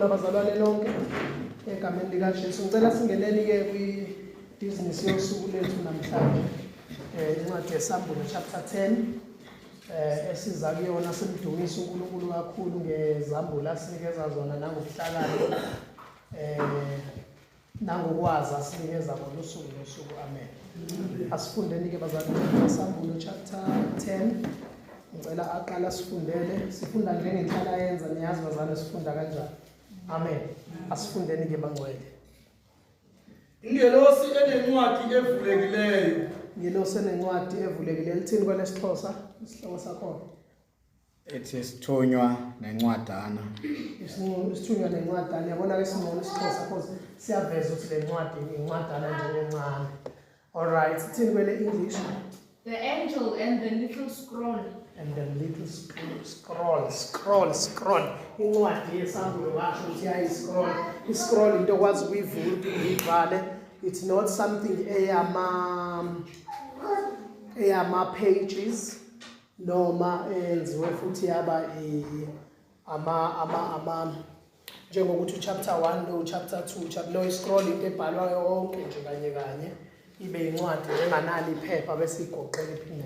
Sanibona bazalwane nonke egameni likaJesu. Ngicela singeneni-ke kwibhizinisi yosuku lethu namhlanje. Incwadi yeSambulo chapter 10 esiza kuyona simdumisa uNkulunkulu kakhulu ngezambulo asinikeza zona nangobuhlakani nangokwazi asinikeza kona usuku nosuku. Amen. Asifundeni-ke bazalwane Sambulo chapter 10. Ngicela aqala sifundele, sifunda njengenhlala yenza, niyazi bazalwane sifunda kanjani. Amen. Asifundeni-ke bangcwele. Ingelosi enencwadi evulekileyo. Ingelosi enencwadi evulekileyo. Lithini kwelesiXhosa isihloko sakhona? Ethi isithunywa nencwadana. Isithunywa nencwadana. Yabona ke singcono isiXhosa cause siyaveza ukuthi le ncwadi incwadana nje encane. All right, ithini kwele English? The angel and the little scroll. And the little scroll, scroll, scroll. Incwadi yesambulo ngasho ukuthi yayi-scroll. I-scroll into okwazi ukuyivula uphinde uyivale. It's not something eyama pages noma eyenziwe futhi yaba ama ama ama njengokuthi uchapter 1 no chapter 2 chapter no i-scroll into ebhalwa yonke nje kanye kanye ibe incwadi njenganali iphepha bese igoqela iphinde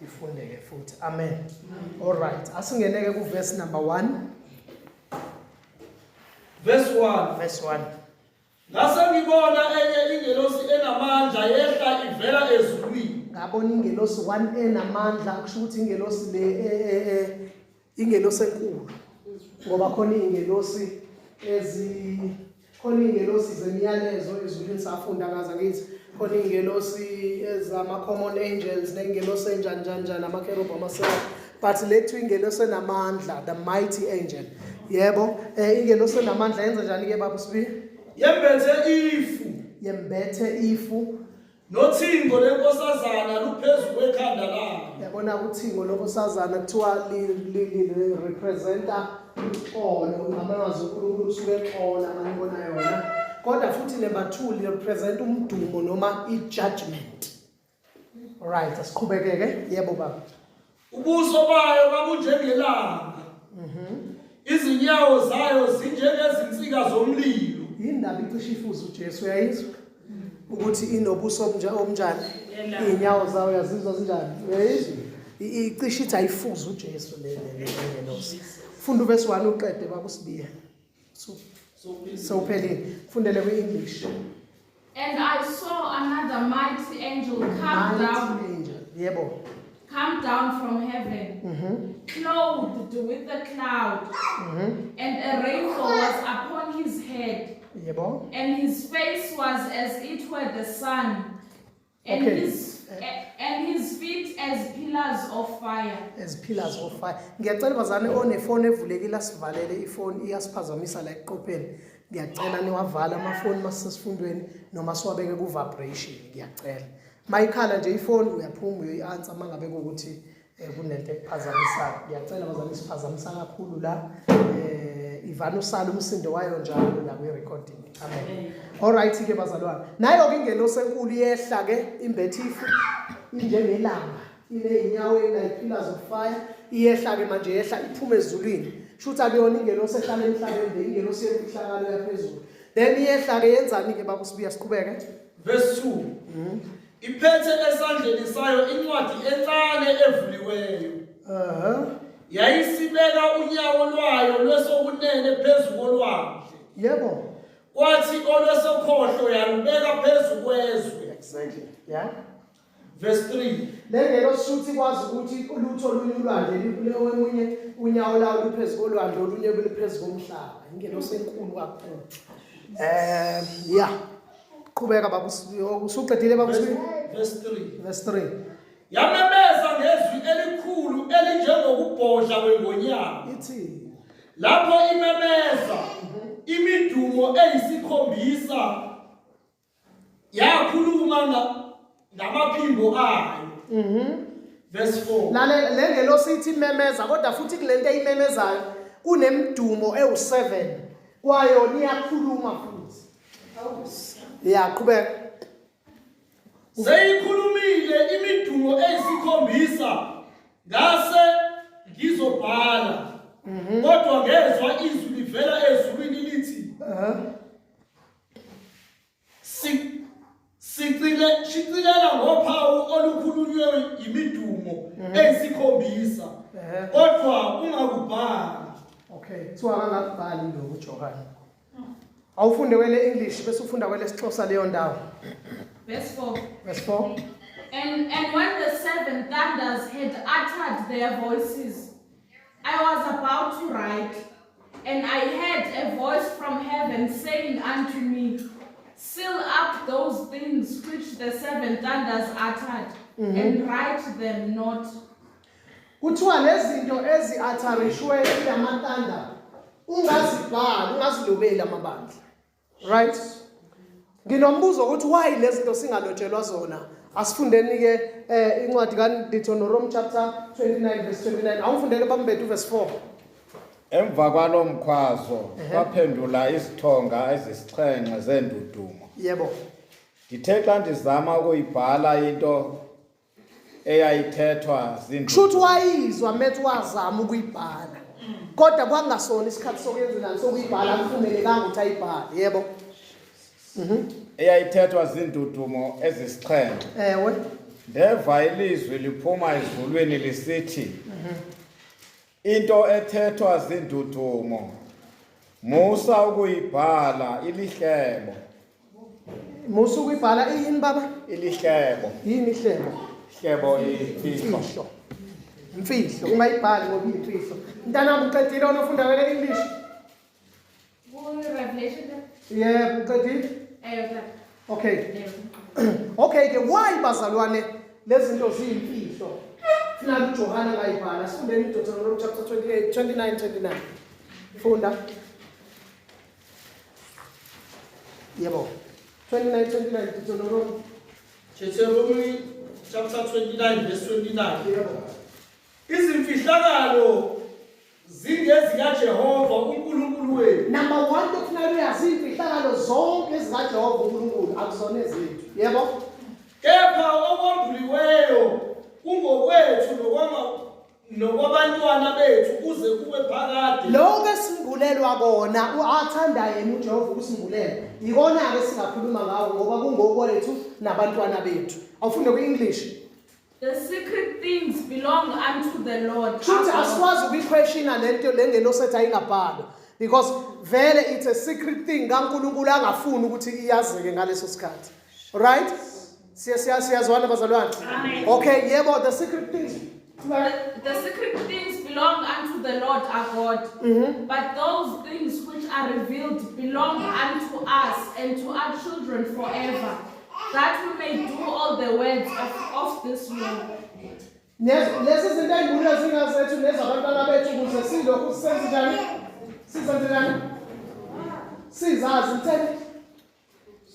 ifundeke futhi. Amen. All right, asingeneke ku verse number 1. Verse 1. Verse 1. Ngase ngibona enye ingelosi enamandla yehla ivela ezulwini. Ngabona ingelosi 1 enamandla, kusho ukuthi ingelosi le ingelosi enkulu, ngoba khona ingelosi ezi khona ingelosi zemiyalezo ezulwini, safunda ngaza ngithi khona ingelosi ezama common angels nengelosi enjani njani njani, amakerubhi, amaserafi, but le kuthiwa ingelosi enamandla, the mighty angel. Yebo, ingelosi enamandla yenza njani ke baba Sibi? Yembethe ifu. Yembethe ifu. Nothingo lenkosazana luphezu kwekhanda layo. Yabona uthingo lonkosazana kuthiwa li representa uxolo, ngamazwi uNkulunkulu usuke exola manibona yona. Kodwa futhi number 2 li represent umdumo noma i-judgment. Alright, asiqhubekeke. Yebo baba. Ubuso bayo babunjengelanga. Izinyawo zayo zinjengezinsika zomlilo. Yindaba icishe ifuze uJesu, uyayizwa? Ukuthi inobuso obunjani? Izinyawo zayo uyazizwa zinjani? Uyayizwa? Icishe ithi ayifuze uJesu le le ngelosi. Funda uverse 1 uqede baba uSibiya. Sowuphelile. Fundele kwi-English. And I saw another mighty angel come down, Mighty angel. Yebo. come down from heaven, clothed with the cloud, and a rainbow was upon his head, Yebo. and his face was as it were the sun, and his feet as pillars of fire. As pillars of fire. Ngiyacela bazane onefoni evulekile asivalele ifoni, iyasiphazamisa la ekuqopheni. Ngiyacela niwavala amafoni masisesifundweni noma siwabeke ku vibration, ngiyacela. Mayikhala nje ifoni uyaphuma uyoyi-answer mangabe kuwukuthi kunento ekuphazamisayo. Ngiyacela bazane, siphazamisa kakhulu la. Ivana usala umsindo wayo njalo la kwi recording. Amen. All right ke bazalwane. Nayo ke ingelosi enkulu iyehla ke imbethe ifu injengelanga ineyinyawo like pillars of fire, iyehla ke manje, yehla iphuma ezulwini. Shuthi akuyona ingelosi ehlala emhlabeni le, ingelosi yemfihlakalo yaphezulu. Then iyehla ke yenzani ke baba Sibiya, siqhubeke. Verse 2. Iphethe esandleni sayo incwadi encane evuliweyo. Yayisibeka unyawo lwayo lwesokunene phezu kolwandle. Yebo. Kwathi olwesokhohlo yalubeka phezu kwezwe. Exactly. Yeah. Verse 3. Le ngelosi shuthi ikwazi ukuthi ulutho olunye ulwandle omunye unyawo lawo luphezu kolwandle olunye luphezu komhlaba. Ingelosi enkulu kakhulu. Yeah. Qhubeka baba, usuqedile baba Sibiya? Verse 3. Verse 3. Yamemeza ngezwi elikhulu elinjengokubhodla kwengonyama. Ithi lapho imemeza imidumo eyisikhombisa yakhuluma ngamaphimbo ayo. Verse 4. Lale le ngelosi ithi imemeza, kodwa futhi kulento eyimemezayo kunemdumo ewu7 kwayo niyakhuluma futhi. Ya, qhubeka. Seyikhulumile imidumo eyisikhombisa ngase ngizobhala. Kodwa ngezwa izwi livela ezulwini. Sicile shicilela ngophawu olukhulunywe yimidumo eyisikhombisa kodwa ungakubhali. Okay, kuthiwa akangakubhali lokhu uJohane. Awufunde kwele English bese ufunda kwele siXhosa leyo ndawo. Verse 4. Verse 4. And when the seven thunders had uttered their voices, I was about to write, and I heard a voice from heaven saying unto me, Seal up those things which the seven thunders uttered, and write them not. Kuthiwa lezi zinto ezi-atharishwe ilamatanda ungazibhali, ungazilobeli amabandla. Right? Nginombuzo ukuthi why lezi zinto singalotshelwa zona. Asifundeni ke incwadi kaDeuteronomy chapter 29 verse 29. Awufundele bambethu verse 4. Emva kwalo mkhwazo kwaphendula izithonga ezisixhenxe zeendudumo. Yebo. Ndithe xa ndizama ukuyibhala into eyayithethwa Kushuthi zindudumo. wayizwa methi wazama ukuyibhala. Kodwa kwangasona isikhathi sokuyenzelani sokuyibhala akuvumelekanga ukuthi ayibhale. Yebo. Eyayithethwa zindudumo ezisixhenxe. Ewe. Ndeva ilizwi liphuma ezulwini lisithi, Into ethethwa zindudumo musa ukuyibhala ilihlebo. Musa ukuyibhala iyini baba? Ilihlebo. Yini ihlebo? Hlebo imfihlo. Imfihlo. Imfihlo ungayibhali ngoba iyimfihlo. Mntanami uqedile onofunda kwele English? Revelation. Yebo, uqedile? Okay. Okay ke why bazalwane lezi zinto ziyimfihlo? Funa uJohana angayibhala. Sifundeni uDeuteronomy chapter 28 29 29. Funda. Yebo. 29 29 Deuteronomy. Deuteronomy chapter 29 verse 29. Yebo. Izimfihlakalo zingezikaJehova uNkulunkulu wethu. Number 1 okufanele uyazi imfihlakalo zonke ezikaJehova uNkulunkulu akuzona ezethu. Yebo. Kepha okwambuliweyo kungokwethu nokwabantwana bethu kuze kube phakade. Lokho esimbulelwa kona athanda yena uJehova ukusimbulela. Ikona ke singakhuluma ngawo ngoba kungokwethu nabantwana bethu. Awufunde kwi-English. The secret things belong unto the Lord. Shuthi asikwazi ukuyiquestiona lento lengelosi ethi ayingabhalwa because vele it's a secret thing kaNkulunkulu angafuni ukuthi iyazeke ngaleso sikhathi. Right? Siya siya siyazwana bazalwane. Okay, yebo the secret things. The secret things belong unto the Lord our God. But those things which are revealed belong unto us and to our children forever, that we may do all the words of this law. Lezi zinto ey'mbulo zingazethu nezabantwana bethu ukuze silokhu sisenze njani? Sizenze njani? Sizazi itheni?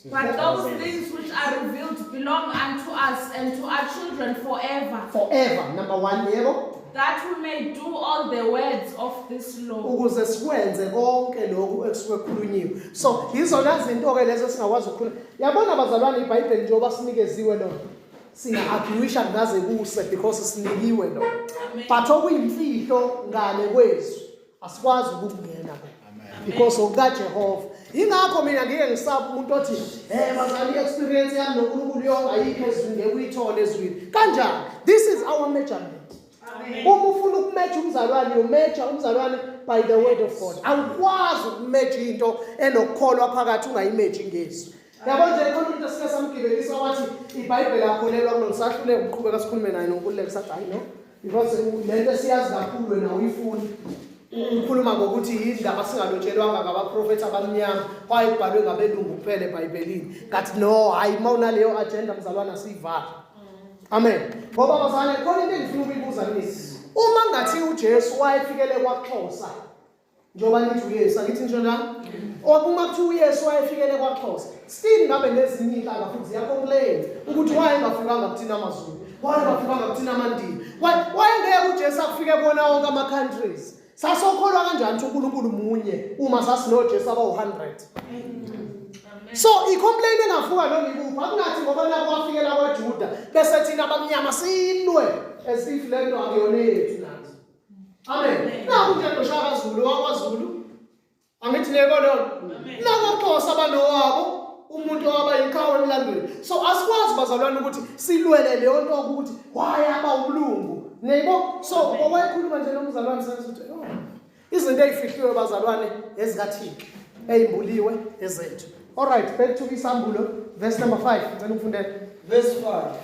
But those things which are revealed belong unto us and to our children forever, Forever, number 1, yebo. that we may do all the words of this law. Ukuze sikwenze konke lokhu ekusuke kukhulunyiwe. So yizona zinto ke lezo singakwazi ukukhuluma. Yabona bazalwane iBhayibheli njengoba sinikeziwe lona. Singa-arguisha kungaze kuse because sinikiwe lona. But okuyimfihlo ngale kwezwi asikwazi ukungena kuko. Because okukaJehova. Ingakho mina ngike ngisaba umuntu othi, "Hey bazali experience yami noNkulunkulu yonke ayikho ezwini, ngeke uyithole ezwini." Kanjani? This is our measurement. Uma ufuna ukumeasure umzalwane, you measure umzalwane by the word of God. Awukwazi ukumeasure into enokukholwa phakathi ungayimeasure ngezwi. Yabo nje khona umuntu esike samgibelisa wathi iBhayibheli akholelwa kulona, sahluleka ukuqhubeka sikhulume naye noNkululeko sathi hayi no, because lento esiyazi kakhulu wena uyifuni. Ukhuluma ngokuthi yindaba singalotshelwanga ngabaprofethi abamnyama, kwayibhalwe ngabelungu kuphela eBhayibhelini. Ngathi no, hayi uma unaleyo agenda mzalwana siyivala. Amen. Ngoba bazalwane khona into engifuna ukuyibuza kini. Uma ngathi uJesu wayefikele kwaXhosa, njengoba nithi uYesu, angithi ngisho njalo? Uma kuthiwa uYesu wayefikele kwaXhosa, still ngabe nezinye iy'nhlanga futhi ziyacomplain ukuthi wayengafikanga kuthina amaZulu, wayengafikanga kuthina amaNdiya. Wayengeke uJesu afike kuwona wonke ama-countries. Sasokholwa kanjani ukuthi uNkulunkulu munye uma sasinoJesu abawu-100? So i-complaint engavuka noma ikuphi akungathi ngoba naku wafikela kwaJuda bese thina abamnyama silwe as if le nto akuyona eyethu nathi. Amen. Naku nje noShaka Zulu wakwaZulu. Angithi niyebo leyo nakoXhosa banowabo umuntu owaba yiqhawe emlandweni. So asikwazi bazalwane ukuthi silwele leyo nto ukuthi wayaba umlungu. Niyebo? So owayekhuluma nje nomzalwane sengithi oh, izinto ezifihliwe bazalwane ezikaThixo eyimbuliwe ezethu. All right, back to isambulo verse number 5. Ngicela ungifundele. Verse 5.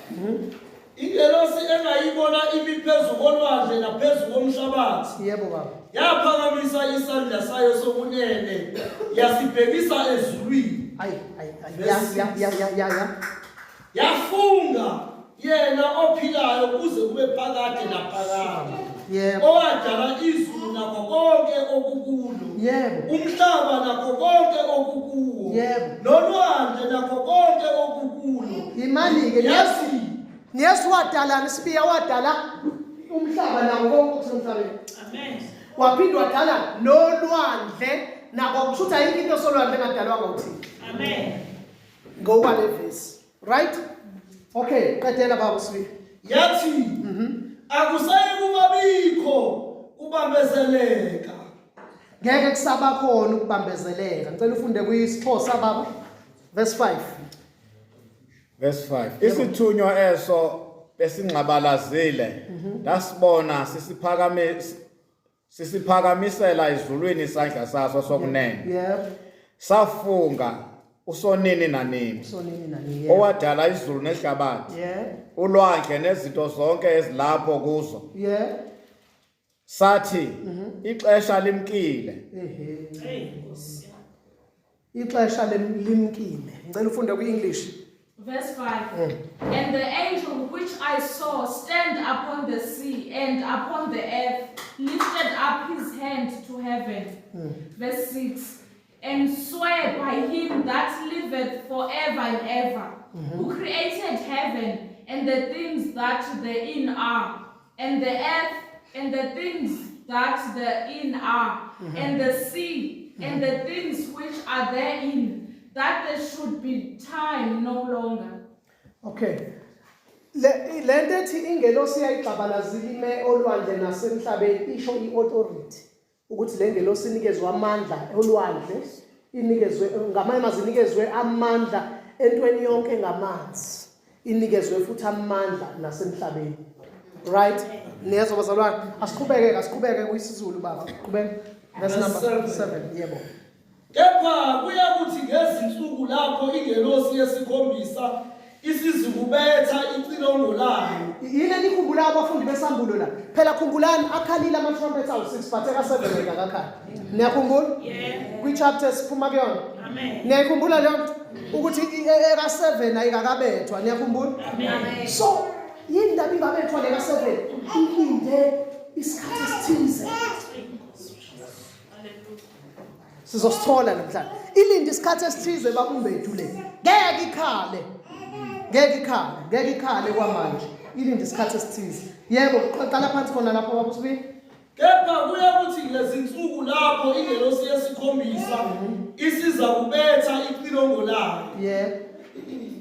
Ingelosi engayibona imi phezu kolwandle naphezu komhlabathi. Yebo baba. Yaphakamisa isandla sayo sokunene yasibhekisa ezulwini. Ayi ayi ayi ya ya ya ya ya ya. Yafunga yena ophilayo kuze kube phakade naphakade. Yebo. Owadala izulu nakho konke okukulo. Yebo. Umhlaba nakho konke okukuwo. Yebo. Nolwandle nakho konke okukulo. Imani-ke Yazi. Yesu wadalani sibiya wadala umhlaba nako konke okusemhlabeni. Amen. Waphinde wadala nolwandle nako kusho ukuthi ayikho into solwandle engadalwanga uThixo. Amen. Ngokwale verse. Right? Okay, qedela baba sibiya. Yathi akusayi kubabikho kubambezeleka. Ngeke kusaba khona ukubambezeleka. Ngicela ufunde kuyisiXhosa baba. Verse 5. Verse 5. Isithunywa eso besingxabalazile ndasibona sisiphakame sisiphakamisela ezulwini isandla saso sokunene. Yebo. Safunga usonini nanini. Sonini nani yebo. Owadala izulu nehlabathi, Yebo. ulwandle nezinto zonke ezilapho kuzo. Yebo. Sathi ixesha limkile. Ehe. Hey, Nkosi. Ixesha limkile. Ngicela ufunde kwi-English. Verse 5. And the angel which I saw stand upon the sea and upon the earth lifted up his hand to heaven. Verse 6. And swear by him that liveth forever and ever, who created heaven and the things that therein are, and the earth and the things that therein are, and the sea and the things which are therein, that there should be time no longer. Okay. Le lento ethi ingelosi yayigxabalazile ime olwandle nasemhlabeni isho i-authority ukuthi le ngelosi inikezwe amandla olwandle inikezwe ngamanye amazwi inikezwe amandla entweni yonke ngamanzi inikezwe futhi amandla nasemhlabeni. Right? Niyezwa bazalwane? Asiqhubeke asiqhubeke kuyisiZulu baba. Qhubeka. Verse number 7. Yebo. Kepha kuyakuthi ngezinsuku lapho ingelosi yesikhombisa isizukubetha icilongo layo. Yini enikhumbulayo abafundi besambulo la? Phela khumbulani akhalile ama-trumpets awu-6 but eka-7 wena akakhali. Niyakhumbula? Yebo. Kwi-chapter esiphuma kuyona. Amen. Niyayikhumbula leyo nto? Ukuthi eka-7 ayikakabethwa, niyakhumbula? Amen. So, yini ndaba ingabethwa le ka-7? Ilinde isikhathi esithize. Sizosithola namhlanje. Ilinde isikhathi esithize babumbethu le. Ngeke ikhale. Ngeke ikhale, ngeke ikhale kwamanje. Ilinde isikhathi esithize. Yebo, qala phansi khona lapho baba Sibi. Kepha kuyakuthi ngezinsuku lapho ingelosi yesikhombisa isiza kubetha icilongo layo. Yebo.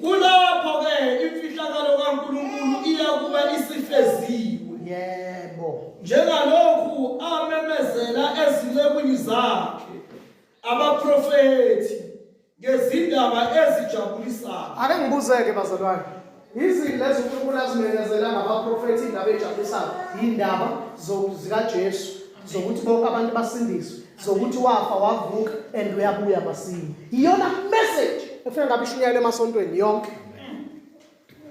Kulapho-ke imfihlakalo kaNkulunkulu iyakuba isifeziwe. Yebo. Njengalokhu amemezela ezincekwini zakhe abaprofethi ngezindaba ezijabulisayo. Ake ngibuzeke bazalwane. Izinto lezi uNkulunkulu azimemezela ngabaprofethi indaba ejabulisayo, indaba zikaJesu zokuthi bonke abantu basindiswe, zokuthi wafa wavuka and uyabuya masinya. Iyona message efuna ngabe ishunyayelwe emasontweni yonke.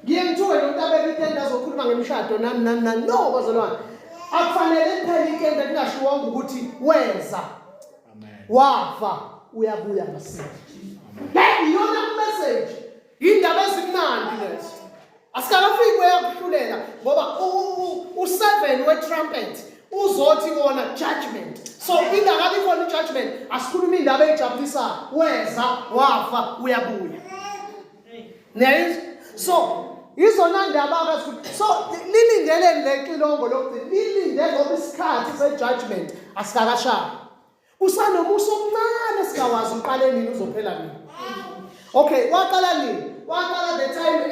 Ngiye ngithuke nokutabeka itende azokhuluma ngemishado nani nani nani. No bazalwane. Akufanele kuphela itende kungashiwonga ukuthi weza. Wafa uyabuya masinya. Le iyona message. Indaba ezimnandi lezo. Asikakafiki kweyakuhlulela ngoba u7 we-trumpet uzothi wona judgment. So ingakabi khona i-judgment asikhuluma indaba ejabulisayo. Weza wafa uyabuya. Niyayizwa? So izona ndaba akazikhuluma. So lilindeleni le xilongo lokugcina. Lilinde ngoba isikhathi se-judgment asikakashayi. Usanomusa omncane singawazi uqale nini uzophela nini. Okay, waqala nini? Waqala the time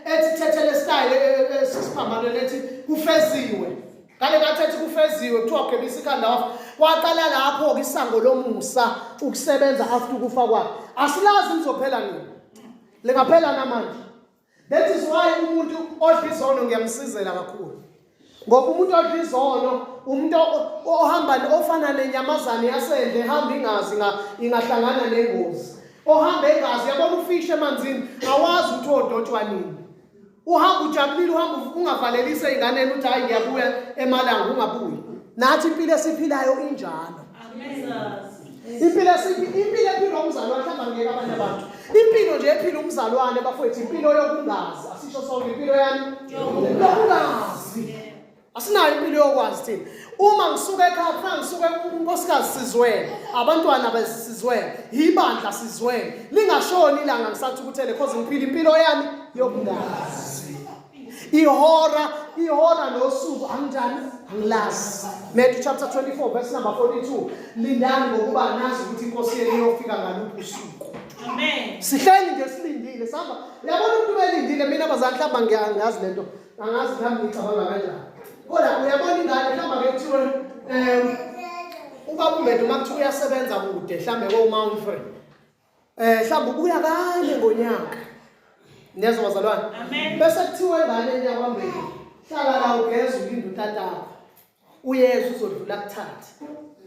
ethi thethele style sisiphambano lethi kufeziwe. Ngale ngathi ethi kufeziwe kuthiwa ugqibisa ikhanda wafa. Kwaqala lapho-ke isango lomusa ukusebenza after ukufa kwakhe. Asilazi lizophela nini. Lingaphela namanje. That is why umuntu odla izono ngiyamsizela kakhulu. Ngoba umuntu odla izono umuntu ohamba ofana nenyamazane yasendle ehamba ingazi ingahlangana nengozi. Ohamba engazi yabona ufishe emanzini awazi ukuthi odotshwa nini. Uhamba ujabulile uhamba ungavalelise ey'nganeni uthi hhayi ngiyabuya emalanga ungabuyi. Nathi impilo esiphilayo injalo. Impilo impilo ephilwa umzalwane mhlawumbe angiyeka abanye abantu. Impilo nje ephila umzalwane bafowethu impilo yokungazi. Asisho sonke impilo yani? Yokungazi. Asinayo impilo yokwazi thina. Uma ngisuka ekhaya kufanele ngisuke unkosikazi sizwele, abantwana besizwele, ibandla sizwele. Lingashoni ilanga ngisathukuthele cause ngiphila impilo yami yokungazi. Ihora, ihora nosuku anginjani? Angilazi. Matthew chapter 24 verse number 42. Lindani ngokuba nazi ukuthi inkosi yenu iyofika ngaluphi usuku. Amen. Sihleli nje silindile sihamba. Uyabona umuntu belindile mina bazali mhlawumbe ngiyazi lento. Angazi mhlawumbe ngicabanga kanjani. Kodwa uyabona ingane mhlawumbe ake kuthiwe ubaba uMbedu uma kuthiwa uyasebenza kude mhlawumbe ko-Mount Free. Mhlawumbe ubuya kanye ngonyaka. Niyezwa bazalwane? Amen. Bese kuthiwa ingane yakwaMbedu hlala la ugeze ulinde utatakho. Uyeza uzodlula kuthathe.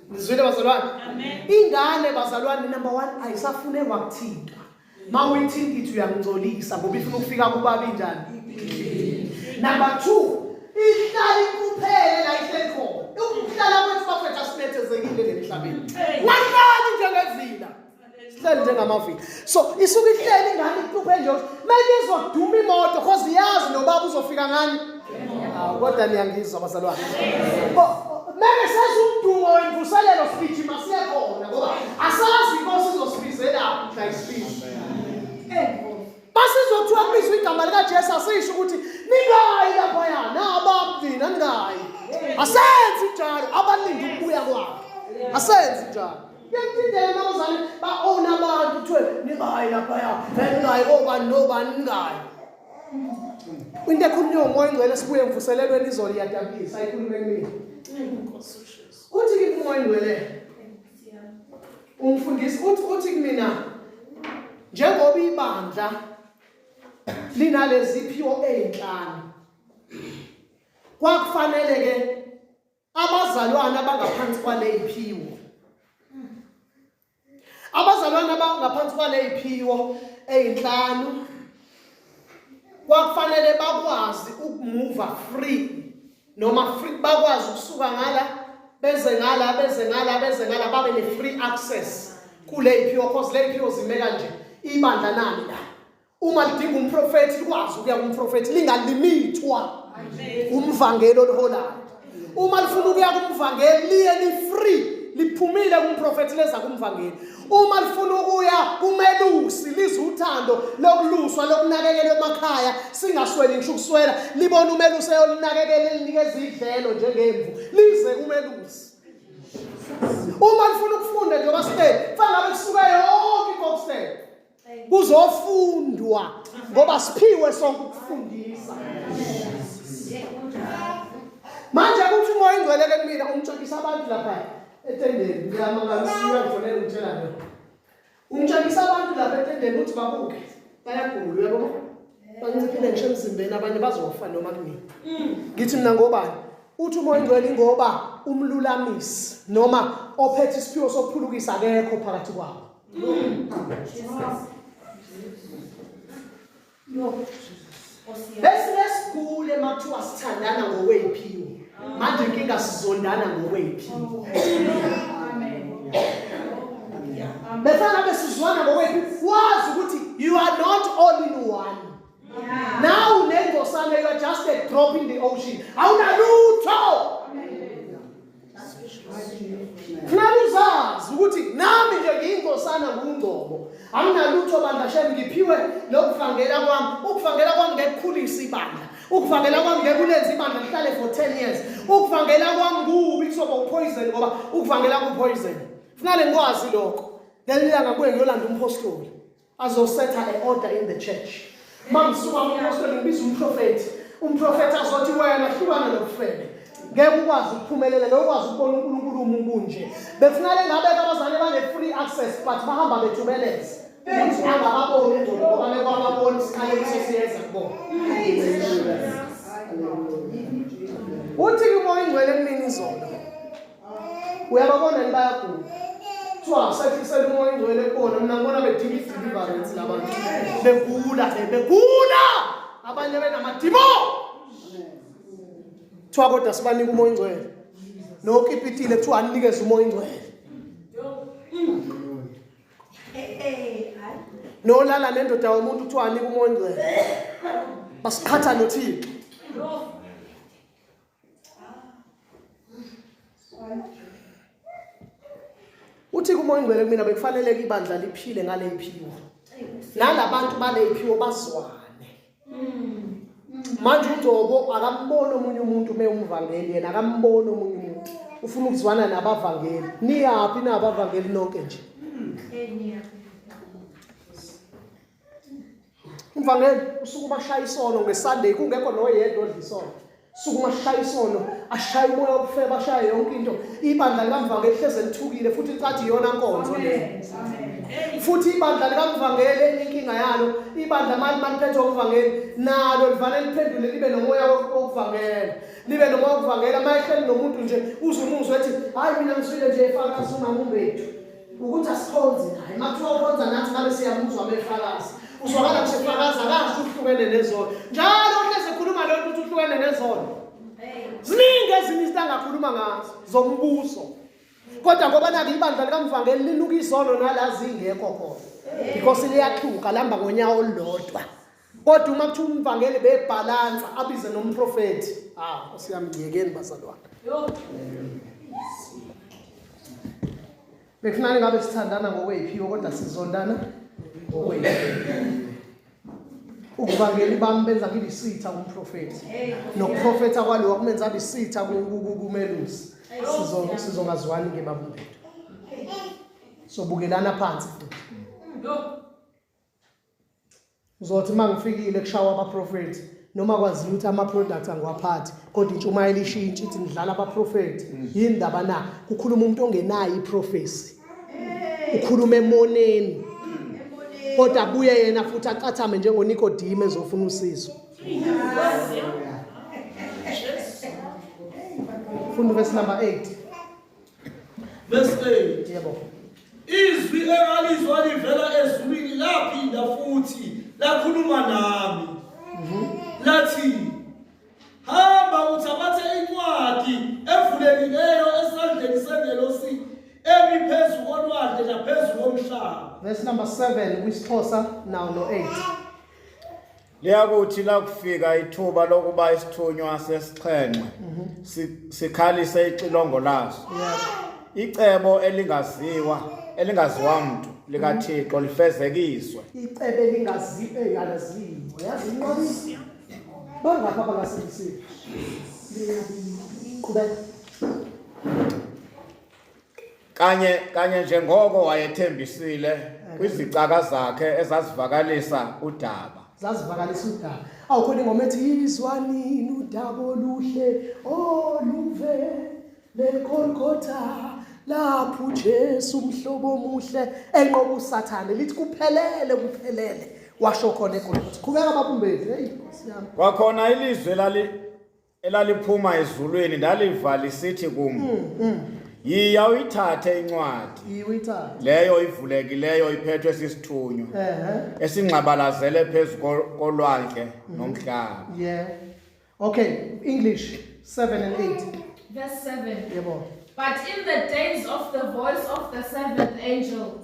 Nizwile bazalwane? Amen. Ingane bazalwane number 1 ayisafune kwakuthintwa. Mawuyithinta ithi uyangcolisa ngoba ifuna ukufika kubaba injani? Number 2 ihlala ikuphele la ihleli khona. Ukuhlala kwethu bafethu asinethezekile lemhlabeni. Ngahlali njengevila. Sihleli njengamavila. So isuke ihleli ingane icuphe nje ukuthi manje izoduma imoto cause iyazi nobaba uzofika ngani. Hawu kodwa niyangizwa bazalwane. Meke seza umdumo wemvuselelo sigijima siye khona ngoba asazi inkosi izosibizelaphi mhla isibiza. Basizothiwa kubizwa igama likaJesu asisho ukuthi ningayi laphaya nabami nina ningayi. Asenzi njalo abalinde ukubuya kwakhe. Asenzi njalo. Kuyakuthinta abazali ba-own abantu kuthiwe ningayi laphaya ningayi obani nobani ningayi. Into ekhulunywa umoya ongcwele sibuye emvuselelweni izolo iyadabukisa ayikhulume kumina. Uthi kimi umoya ongcwele umfundisi uthi kumina njengoba ibandla linalezi phiwo ezinhlanu kwakufanele ke abazalwane abangaphansi kwaleyiphiwo abazalwane abangaphansi kwaleyiphiwo ezinhlanu kwakufanele bakwazi ukumuva free noma free bakwazi ukusuka ngala beze ngala beze ngala beze ngala babe ne free access kuleyiphiwo cause leyiphiwo zime kanje ibandla nani la uma lidinga umprofethi likwazi ukuya kumprofethi lingalimithwa umvangeli oliholayo uma lifuna ukuya kumvangeli liye li-free liphumile kumprofethi leza kumvangeli uma lifuna ukuya kumelusi lizwe uthando lokuluswa lokunakekelwa emakhaya singasweli ngisho ukuswela libona umelusi eyolinakekela elinikeza idlelo njengemvu lize kumelusi uma lifuna ukufunda njengoba sihleli kufanele ngabe kusuka yonke ikokstep kuzofundwa ngoba siphiwe sonke ukufundisa manje kuthi umoya ingcwele ke kumina ungitshekisa abantu lapha etendeni ngiyamangala uyangifonela ungitshela nje ungitshekisa abantu lapha etendeni uthi babuke bayagula uyabo banciphile ngisho emzimbeni abanye bazofa noma kunini ngithi mina ngobani uthi umoya ingcwele ingoba umlulamisi noma ophethe isiphiwo sokuphulukisa akekho phakathi kwabo Bese lesigule makuthiwa sithandana ngokweyiphiwo. Manje inkinga sizondana ngokweyiphiwo. Befana besizwana ngokweyiphiwo. Wazi ukuthi you are not all in one. Now unengosana you are just a drop in the ocean. Awunalutho. Funeka uzazi ukuthi nami nje ngiyinkosana ngungcobo. Anginalutho bandla shem ngiphiwe lokuvangela kwami. Ukuvangela kwami ngekukhulisa ibandla. Ukuvangela kwami ngekulenza ibandla lihlale for 10 years. Ukuvangela kwami kubi kuzoba upoison ngoba ukuvangela kupoison. Funeka ngikwazi lokho. Ngelinye ilanga kuye ngiyolanda umpostoli. Azosetha a order in the church. Mangisuka umpostoli ngibiza umprofethi. Umprofethi azothi wena hlukana nobufebe. Ngeke ukwazi ukuphumelela, ngeke ukwazi ukubona uNkulunkulu ubukhuluma ubunje. Bekufanele ngabe abazali bane free access but bahamba bethubeleza. Ukuthi angababoni uNgcobo ngoba bekwababona isikhalekiso siyeza kubona. Uthi kumoya ingcwele kumina izolo. Uyababona yini bayagula? Kuthiwa usehlisela umoya ingcwele kubona mina ngibona bedinga i-deliverance labantu. Begula, begula! Abanye benamadimoni. Kuthiwa kodwa sibanika umoya ingcwele. Nokipitile kuthiwa anikeze umoya ingcwele. Nolala nendoda yomuntu kuthiwa anika umoya ingcwele. Basiqhatha noThixo. Uthi kumoya ingcwele kumina bekufanele ibandla liphile ngale iphiwo. Nalabantu bale iphiwo bazwane. Manje uGcobo akamboni omunye umuntu uma ewumvangeli yena akamboni omunye umuntu. Ufuna ukuzwana nabavangeli. Niyaphi nabavangeli nonke nje? Umvangeli usuke ubashaya isono ngeSunday kungekho noyedwa odla isono. Suke umashaya isono, ashaye umoya wokufeba, ashaye yonke into. Ibandla likamvangeli hleze lithukile futhi licathi iyona nkonzo leyo. Futhi ibandla likamvangeli enye inkinga yalo, ibandla mali maliphethwe umvangeli nalo livane liphendule libe nomoya wokuvangela. Libe nomoya wokuvangela mayehleli nomuntu nje uze umuzwe ethi hayi mina ngizwile nje efakaza umama umbethu. Ukuthi asikhonzi naye. Uma kuthiwa ukhonza nathi ngabe siyamuzwa mefakaza. Uzwakala nje efakaza kasho uhlukene nezono. Njalo uhleze ekhuluma leyo ukuthi uhlukene nezono. Ziningi ezinye izinto angakhuluma ngazo zombuso. Kodwa ngoba naku ibandla likamvangeli linuka izono nala zingekho khona. Because liyaxhuka lihamba ngonyawo olulodwa. Kodwa uma kuthiwa umvangeli bebhalansa abize nomprofethi. Ah, Nkosi yami ngiyekeni bazalwane. Bekufanele ngabe sithandana ngokweyiphiwo kodwa sizondana ngokweyiphiwo. Ubuvangeli bami benza ngibe isitha kumprofethi. Nokuprofetha kwalowa kumenza abe isitha kumelusi. Sizongazwani ke babumbethu. Sobukelana phansi futhi. Uzothi uma ngifikile kushawa abaprofethi noma kwaziwa ukuthi ama-products angiwaphathi kodwa intshumayelo ishintshe ithi nidlala abaprofethi yini ndaba na kukhuluma umuntu ongenayo iprofesi ukhuluma emoneni kodwa abuye yena futhi acathame njengonikodime ezofuna usizo funda verse number 8 Verse 8. Yebo. Izwi engalizwa livela ezulwini laphinda futhi lakhuluma nami. Lathi, Hamba uthabathe incwadi evulekileyo esandleni sengelosi emi phezu kolwandle naphezu komhlaba. Verse number 7 kwisiXhosa now no 8. Liyakuthi lakufika ithuba lokuba isithunywa sesixhenxe sikhalise ixilongo laso. Icebo elingaziwa elingaziwa mntu likaThixo lifezekiswe. Icebo elingaziwa alaziwa. Yazi inqabile. Bangapha abangasindisiwe. Linqabile. Qhubeka. Kanye kanye njengoko wayethembisile kwizicaka zakhe ezazivakalisa udaba. Zazivakalisa udaba. Awu khona ingoma ethi yizwanini udaba oluhle oluve leGolgotha lapho uJesu umhlobo omuhle enqoba uSathane lithi kuphelele kuphelele washo khona eGolgotha. Qhubeka babumbezi hey Nkosi yami. Kwakhona ilizwi lali elaliphuma ezulwini ndaliva lisithi kum yiya uyithathe incwadi Yiya uyithathe. leyo ivulekileyo iphethwe sisithunywa Ehe. esingxabalazele phezu kolwandle nomhlaba Yeah. Okay, English 7 and 8. Verse 7. Yebo. But in the days of the voice of the seventh angel,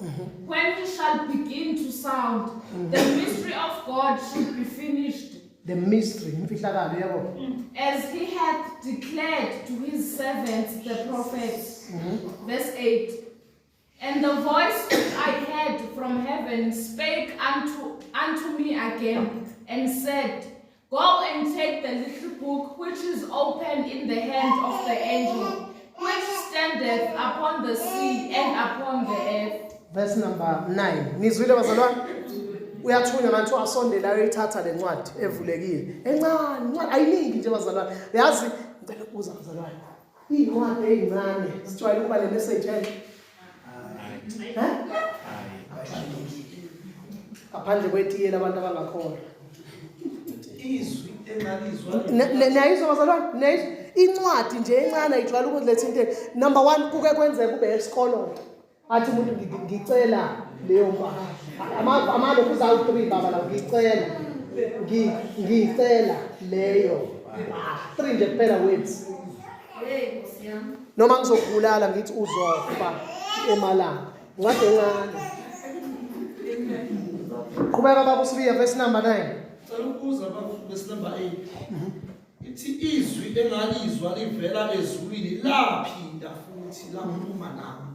when he shall begin to sound, the mystery of God should be finished, The mystery, imfihlakalo yebo. As he hath declared to his servants the prophets. Verse 8. And the voice which I heard from heaven spake unto me again and said, Go and take the little book which is open in the hand of the angel, which standeth upon the sea and upon the earth. Verse number 9. Nizwile bazalwane? Uyathunywa manje asondela ayoyithatha le ncwadi evulekile. Encane, incwadi ayiningi nje bazalwane. Yazi ngicela ukubuza bazalwane. Iy'ncwadi ey'ncane zijwayele ukuba ne-message enhle. Eh? Ngaphandle kwetiye labantu abangakholwa. Izwi engalizwa. Niyayizwa bazalwane? Niyayizwa? Incwadi nje encane ayijwayele ukuletha into. Number 1 kuke kwenzeka ube esikolo. Athi umuntu ngicela leyo mpahla. Amalokhu uzawu 3 baba la ngicela. Ngicela leyo mpahla. 3 nje kuphela words. Noma ngizokubulala ngithi uzofa emalanga. Incwadi encane. Qhubeka baba uSibiya verse number 9. Cela ukubuza baba verse number 8. Ithi izwi engalizwa livela ezulwini laphinda futhi lakhuluma nami.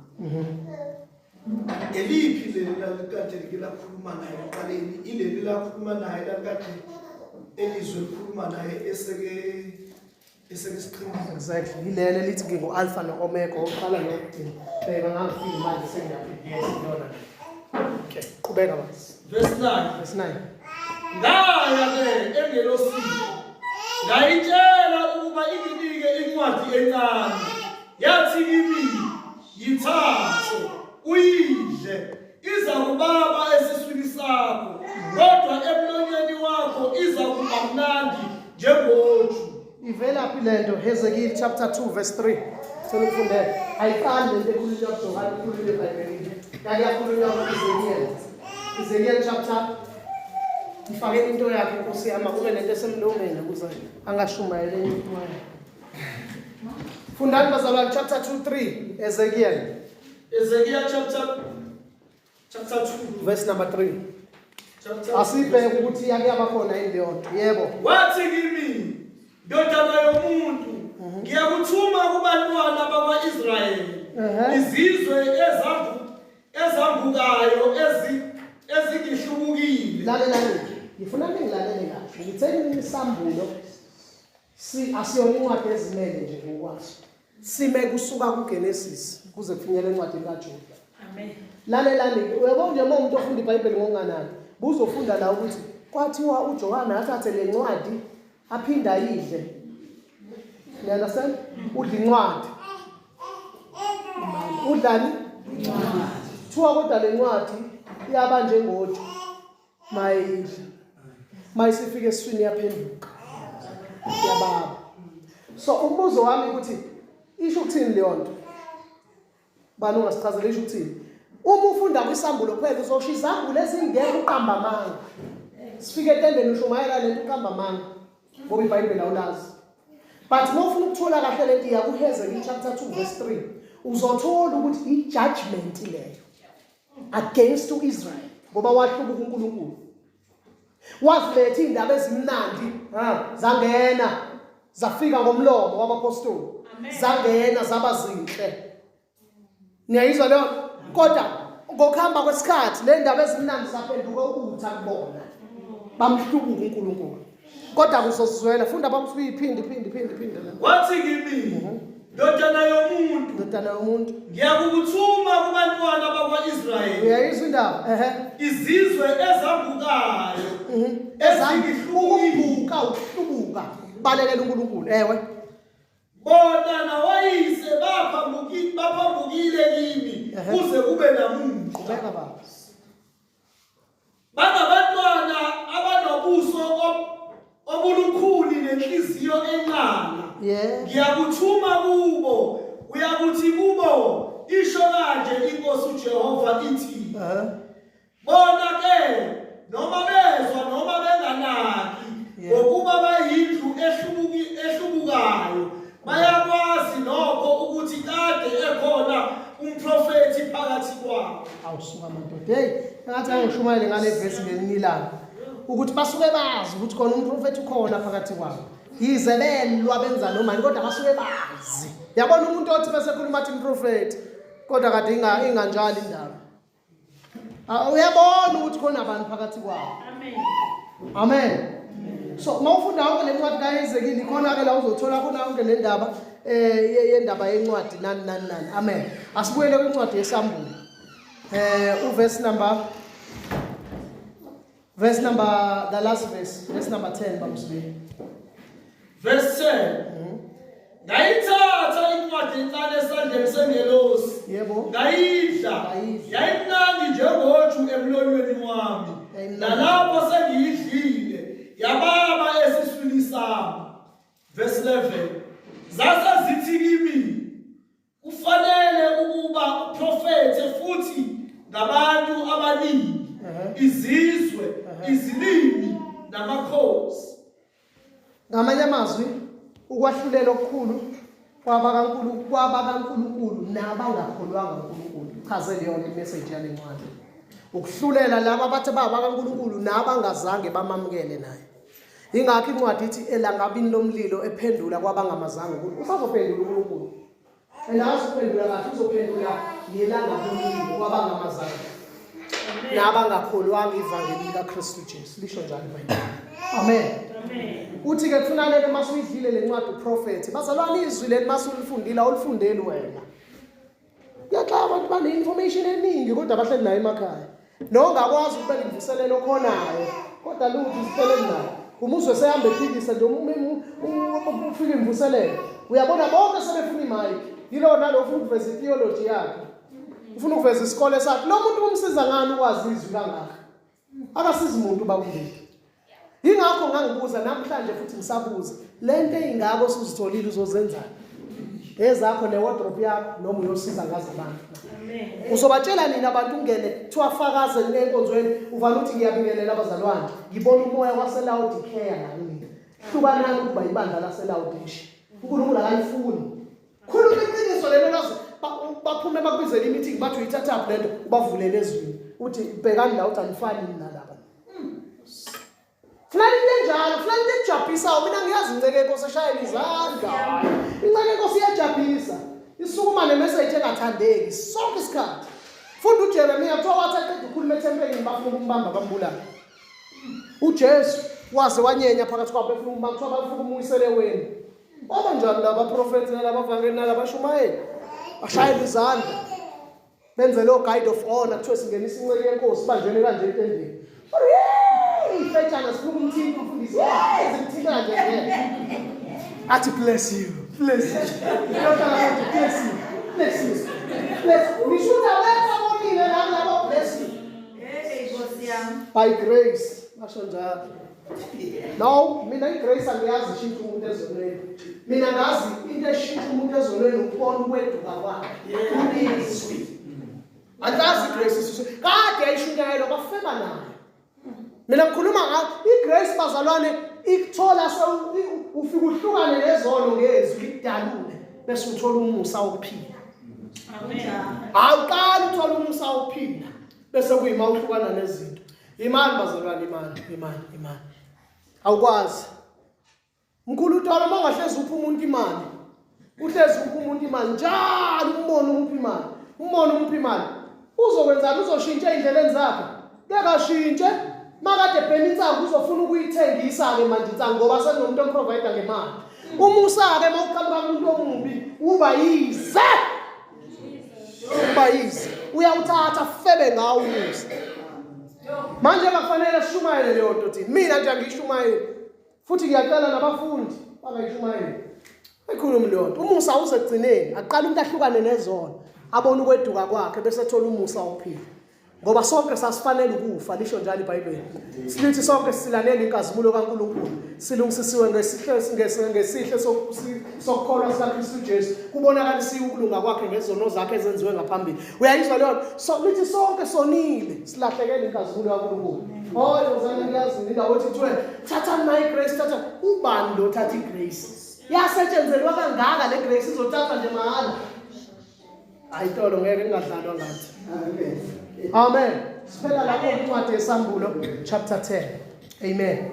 Eliphi leli lalikade like lakhuluma naye ekuqaleni? Ileli lakhuluma naye lalikade elizwe likhuluma naye eseke eseke siqhingini. Exactly. Yilele lithi ngingu-Alpha no-Omega oqala nokugcina. Bheka ngangifiki manje sengiyafika. Yes, iyona. Okay, qhubeka basi. Verse 9. Verse 9. Ngaya ke engelosini ngayitshela ukuba inginike incwadi encane. Yathi kimi, yithathe uyidle, iza kubaba esiswini sakho, kodwa emlonyeni wakho iza kuba mnandi njengoju. Ivelaphi lento? Hezekiel chapter 2 verse 3. Cela ukufundela. Ayiqali lento ekhulunywa kuJohane, ikhulunywa eBhayibhelini. Yake yakhulunywa ku-Ezekiel. Ezekiel chapter Mfakeni into yakhe Nkosi yami akube nento esemlomeni ukuze angashumayeli enye intshumayelo. Fundani bazalwane chapter 2 3 Ezekiel Ezekiel chapter 2 verse number 3. Chapter Asibheke ukuthi yake yaba khona yini leyo nto. Yebo. Wathi kimi, ndodana yomuntu, ngiyakuthuma kubantwana bakwa-Israyeli, izizwe ezambukayo ezingihlubukile. Lalelani, ngifuna ningilalele kahle. Ngithe isambulo si asiyona incwadi ezimele nje ngokwaso. Sime kusuka kuGenesis kuze kufinyele encwadini kaJuda. Amen. Lalelani, uyabona nje uma umuntu ofunda iBhayibheli ngokunganani, buzofunda la ukuthi kwathiwa uJohane athathe le ncwadi aphinde ayidle. You understand? Udla incwadi. Udlani? Thiwa kodwa le ncwadi iyaba njengoju mayidla. Mayisifika esiswini iyaphenduka. Iyababa. So umbuzo wami ukuthi isho ukuthini leyo nto? Bani ungasichazela isho ukuthini? Uma ufunda kwisambulo kuphela uzosho izambulo ezingekho uqamba amanga. Sifike etendeni ushumayela lento uqamba amanga ngoba iBhayibheli awulazi. But uma ufuna ukuthola kahle lento iya kuHezekiel chapter 2 verse 3 uzothola ukuthi i-judgment leyo against uIsrael ngoba wahlubuka uNkulunkulu. Waziletha izindaba ezimnandi zangena zafika ngomlomo wabapostoli zangena zaba zinhle. Niyayizwa leyo? Kodwa ngokuhamba kwesikhathi le ndaba ezimnandi zaphenduka ubutha kubona. Bamhlubuka uNkulunkulu. Kodwa kuzozwela funda bamsuke iphinde phinde phinde phinde la. Wathi kimi, ndodana yomuntu, Ndodana yomuntu. ngiyakukuthuma kubantwana bakwa-Israyeli, Uyayizwa indaba? Ehe. izizwe ezambukayo, ezingihlubukile. Ukubuka ukuhlubuka. Balekela uNkulunkulu. Ewe. Bona nawayise baphambukile kimi kuze kube namuhla. Qhubeka baba. Bangabantwana abanobuso obulukhuni nenhliziyo enqala. Ngiyakuthuma kubo, uyakuthi kubo, isho kanje iNkosi uJehova ithi. Bona ke noma bezwa noma benganaki, ngokuba bayindlu ehlubukayo, bayakwazi nokho ukuthi kade ekhona umprofethi phakathi kwabo. Awusuka madoda. Hey, engathi angishumayele ngale verse ngelinye ilanga. Ukuthi basuke bazi ukuthi khona umprofethi ukhona phakathi kwabo. Yize belwa benza noma yini kodwa basuke bazi. Yabona umuntu othi bese khuluma athi umprofethi kodwa kade inganjalo indaba. Uyabona ukuthi khona abantu phakathi kwabo. Amen. Amen. So mawufunda yonke le ncwadi kaHezekeli ikhona ke la uzothola khona yonke le ndaba yendaba yencwadi nani nani nani. Amen. Asibuyele kwincwadi yesambulo. Uverse number verse number the last verse, verse number 10 babusibili. Verse 10. Ngayithatha incwadi encane esandleni sengelosi. Yebo. Ngayidla. Ngayidla. Yayimnandi njengoju emlonyweni wami. Yayimnandi. Nalapho sengiyidlile yababa esiswini sami. Verse 11. Zase zithi kimi kufanele ukuba uprofethe futhi ngabantu abaningi izizwe izilimi namakhosi. Ngamanye amazwi, ukwahlulela okukhulu kwabakaNkulunkulu nabangakholwanga uNkulunkulu. Chaze leyo nto imessage yale ncwadi. Ukuhlulela laba abathi babakaNkulunkulu nabangazange bamamukele naye. Ingakho incwadi ithi elangabini lomlilo ephendula kwabangamazanga uNkulunkulu. Usazophendula uNkulunkulu. And akazuphendula kahle uzophendula ngelanga lomlilo kwabangamazanga. Nabangakholwanga ivangeli likaKristu Jesu. Lisho njalo iBhayibheli. Amen. Amen. Uthi ke kufunaleke masuyidlile lencwadi uprofethi. Bazalwane izwi leli masulifundile awulifundeli wena. Kuyaxaka abantu bane-information eningi kodwa bahleli nayo emakhaya. Nongakwazi ukubeka imvuselelo okhonayo kodwa lutho uzihleleli nayo. Umuzwe sehamba ephikisa nje ufika imvuselelo. Uyabona bonke sebefuna imayikhi. Yilowo nalowo ufuna ukuveza i-theology yakhe. Ufuna ukuveza isikole sakhe. Lo muntu umsiza ngani ukwazi izwi kangaka? Akasizi muntu bakuleli. Yingakho ngangibuza namhlanje futhi ngisabuza lento eyingako osuzitholile uzozenzani? Ezakho ne-wardrobe yakho noma uyosiza ngazo abantu. Uzobatshela nini abantu ungene kuthiwa fakaze enkonzweni uvale uthi ngiyabingelela abazalwane ngibona umoya waseLaodikea la mina. Hlukanani ukuba ibandla laseLaodisha. uNkulunkulu akayifuni. Khuluma iqiniso lelo lazi baphume bakubizela i-meeting bathi uyithathaphi lento ubavulele ezwini uthi bhekani la uthi anifani nalaba. Funani into enjalo, funani into ejabhisayo. Mina ngiyazi inceke yenkosi eshayela izandla. Inceke yenkosi iyajabhisa. Isukuma nemessage engathandeki sonke isikhathi. Funda uJeremiya kuthiwa wathi aqeda ukukhuluma ethempelini bafuna ukumbamba bambulala. UJesu waze wanyenya phakathi kwabo befuna ukumbamba kuthiwa bafuna ukumuyisela eweni. Baba njani laba profethi nalaba vangeli nalaba shumayeli? Bashayela izandla. Benze lo guide of honor kuthiwe singenisa inceke yenkosi banjene kanje etendeni. Ifetshana sifuna ukumthinta umfundisi. Simthinta kanje ngeke. Athi bless you. Bless you. Uyohlala kodwa bless you. Bless you. Bless you. Ngisho ukuthi abekho abonile labo labo bless you. Hey Nkosi yami. By grace. Basho njalo. No, mina igrace angiyazi ishintsha umuntu ezonweni. Mina ngazi into eshintsha umuntu ezonweni ukubona ukweduka kwakhe. Izwi. Angazi igrace isuse. Kade yayishunyayelwa bafeba nayo. Mina ngikhuluma nga igrace bazalwane ikuthola ufika uhlukane nezono ngezwi likudalule bese uthola umusa wokuphila. Amen. Awuqali uthola umusa wokuphila bese kuyima uhlukana nezinto. Imani bazalwane imani imani imani. Awukwazi. Mkhulu uthola uma ungahlezi upha umuntu imali. Uhlezi upha umuntu imali njalo umbone umupha imali. Umbone umupha imali. Uzokwenzani uzoshintsha ey'ndleleni zakhe. Ngeke ashintshe. Makade ebhema insangu uzofuna ukuyithengisa-ke manje insangu ngoba sekunomuntu omprovide ngemali. Umusa-ke uma uqhamuka kumuntu omubi uba yize. Uba yize. Uyawuthatha febe ngawo umusa. Manje kakufanele sishumayele leyo nto thina. Mina nje angiyishumayeli. Futhi ngiyacela nabafundi bangayishumayeli. Ayikhulumi leyo nto. Umusa uze ekugcineni, aqala umuntu ahlukane nezono, abone ukweduka kwakhe bese ethola umusa wokuphila. Ngoba sonke sasifanele ukufa, lisho njalo iBhayibheli. Silithi sonke silanele inkazimulo kaNkulunkulu, silungisisiwe ngesihle ngesihle sokukholwa sikaKristu Jesu. Kubonakalisiwe ukulunga kwakhe ngezono zakhe ezenziwe ngaphambili. Uyayizwa leyo nto? So lithi sonke sonile, silahlekele inkazimulo kaNkulunkulu. Oh, yozana ngiyazi indawo ethi kuthiwe thatha my grace, thatha ubani lo thatha igrace. Yasetshenzelwa kangaka le grace izothathwa nje mahhala. Ayitolo ngeke kungadlalwa ngathi. Amen. Amen. Siphela lapho incwadi yesambulo chapter 10. Amen.